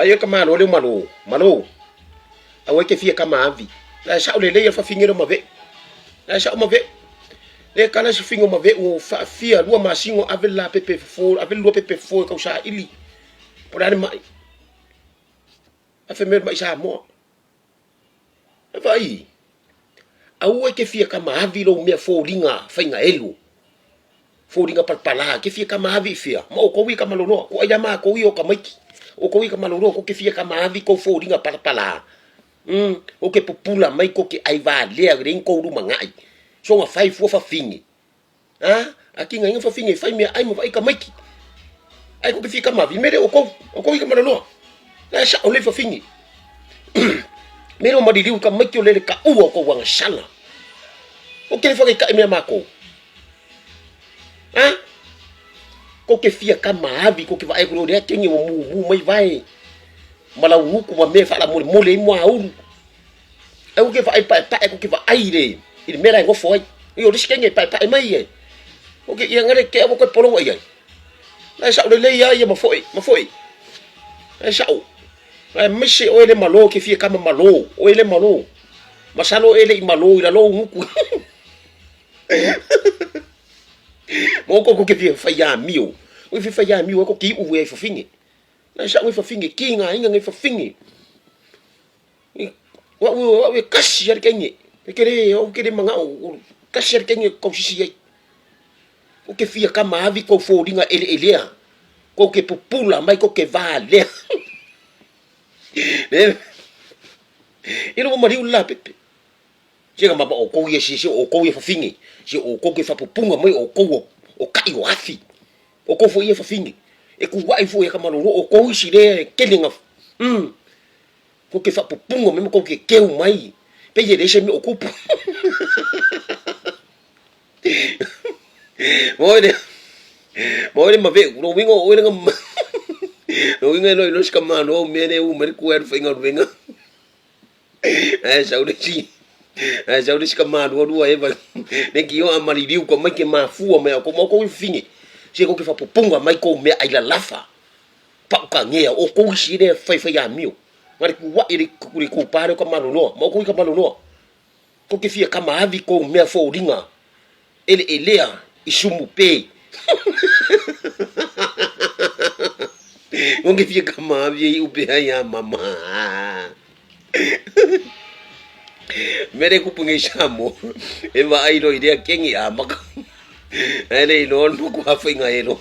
Vaai oe ka malo leo malo, malo. Aua e te fia kama avi. La e sao lelei a fafine leo mave'u. La e sao mave'u. Le kala se fingo mave'u o faafia lua masino ave le la pepe fofo, ave le lua pepe fofo e kau saili. Po le a le ma'i. Afe mea le ma'i Samoa. E vaai, aua e te fia kama avi lou mea foliga faigaelu, foliga palapala, e te fia kama avi i fea? Ma outou ia kama loloa, ko ai a matou ia o tamaiti, outou ia kama loloa, kou te fia kama avi kou foliga palapala, mm, kou te pupula mai kou te ai valea lelei ni kou lumanai, soga fai fua fafine. A, a kinga inga fafine fai mea ai ma vai tamaiti. Ai ko ke fia kama vi mere o kou, o kou i ka maloloa. La sa o le fafine. Mere o mariliu ka maiti o lele ka ua o kou anga sala. O ke whake kai mea mākou. A? Ko ke fia kama avi, ko ke vae kuro rea kenge o mu mu mai vae. Malau nuku ma me whala mole mole i mua uru. Ai ko ke vaai paepae, ko ke vaai i le, i le mea la e nofo ai. I o le isi kenge e paepae mai e. O ke ia ngare ke awa koe pologa i ai. La e sao lelei a ia ma foe, ma foe. La e sao. La e maise oe le malo ke fia kama malo, oe le malo. Masalo e le i malo i lalo unuku. Mo ko ko ke fia whai amio. Ko ke fia whai amio e ko ki uwe ai fafine. La e sao ngai fafine, ki ngā inga ngai fafine. O au e kasi a le kenge, e ke le, o ke le mangao, o kasi a le kenge kou sisi ai. O ke fia kama avi kou foliga eleelea, kou ke pupula mai kou ke valea. Le, i lo mariu la pepe. Se ka mama o kou ia se se o kou ia fafine, se o kou ke fapupunga mai o kou o, o kai o afi. O kou fo ia fafine. E ku wai fo ia ka malolo o kou isi le kele nga. Ko ke whapupunga me ko ke keu mai. Pe ye rese me o kupu. Mo ere mo ere ma ve ro wingo o ere ngam. Ro wingo ero ero ska ma no me re u me ku er whainga ruenga. Ai sau le si. Ai sau le ska ma no rua e va. Ne ki o amari riu ko mai ke mafua me ko mo ko fine. Se ko ke whapupunga mai ko me ai la lafa. Pa'ukagea, o kou isi lea whaiwhai amio. Ngari ku wa'i le ku le kou pare o ka maloloa, ma o kou i ka maloloa. Ko ke fia kama avi kou mea fōringa, ele elea i sumu pe. Ko ke fia kama avi e i upe ai a mama. Mere kupu ngei Samoa, e wa ai roi rea kengi a maka. Ae le iloa no ku hawhainga e roa.